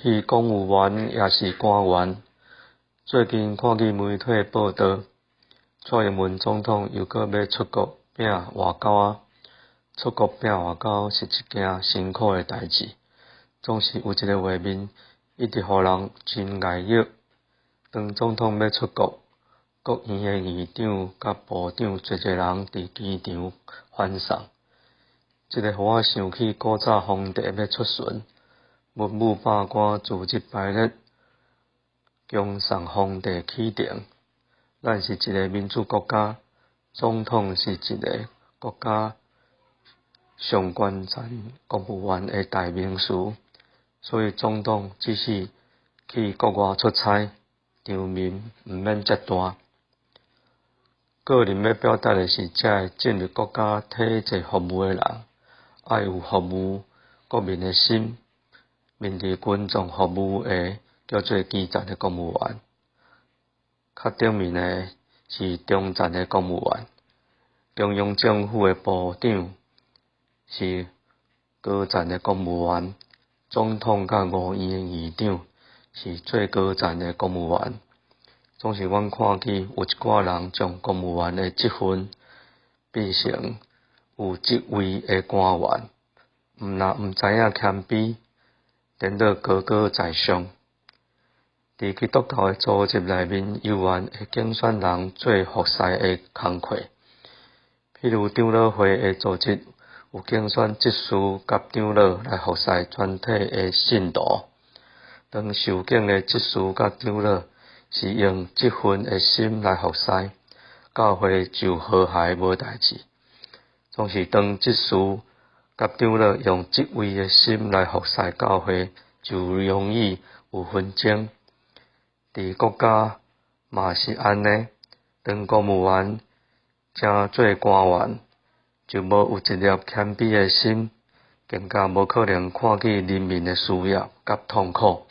去公務員抑是官員。最近看見媒體報導，蔡英文總統又閣欲出國拚外交仔。出國拚外交是一件辛苦的代誌，總是有一个畫面一直予人真礙目。當總統欲出國，國院的院長佮部長濟濟人佇機場歡送。這个予我想起古早皇帝欲出巡，文武百官逐日排列，恭送皇帝啟程。咱是一个民主國家，總統是一个國家上懸層公務員的代名詞，所以總統即使去國外出差，場面毋免遮大。個人欲表達的是，這个進入國家體制服務的人，愛有服務國民的心，面對群眾服務的叫做基層的公務員，較頂面的是中層的公務員，中央政府的部長是高層的公務員，總統佮五院的院長是最高層的公務員。總是阮看見有一寡人將公務員的職分變成有職位的官員，毋但毋知影謙卑，顛倒高高在上。佇基督教的組織內面，猶原會揀選人做服侍的工課。譬如長老會的組織有揀選執事佮長老來服侍全體的信徒。當受揀的執事佮長老是用職分的心來服侍，教會就和諧無代誌。總是當執事佮長老用職位的心來服侍教會，就容易有紛爭。佇國家嘛是按呢，當公務員成做官員，就無有一粒謙卑的心，更加無可能看見人民的需要佮痛苦。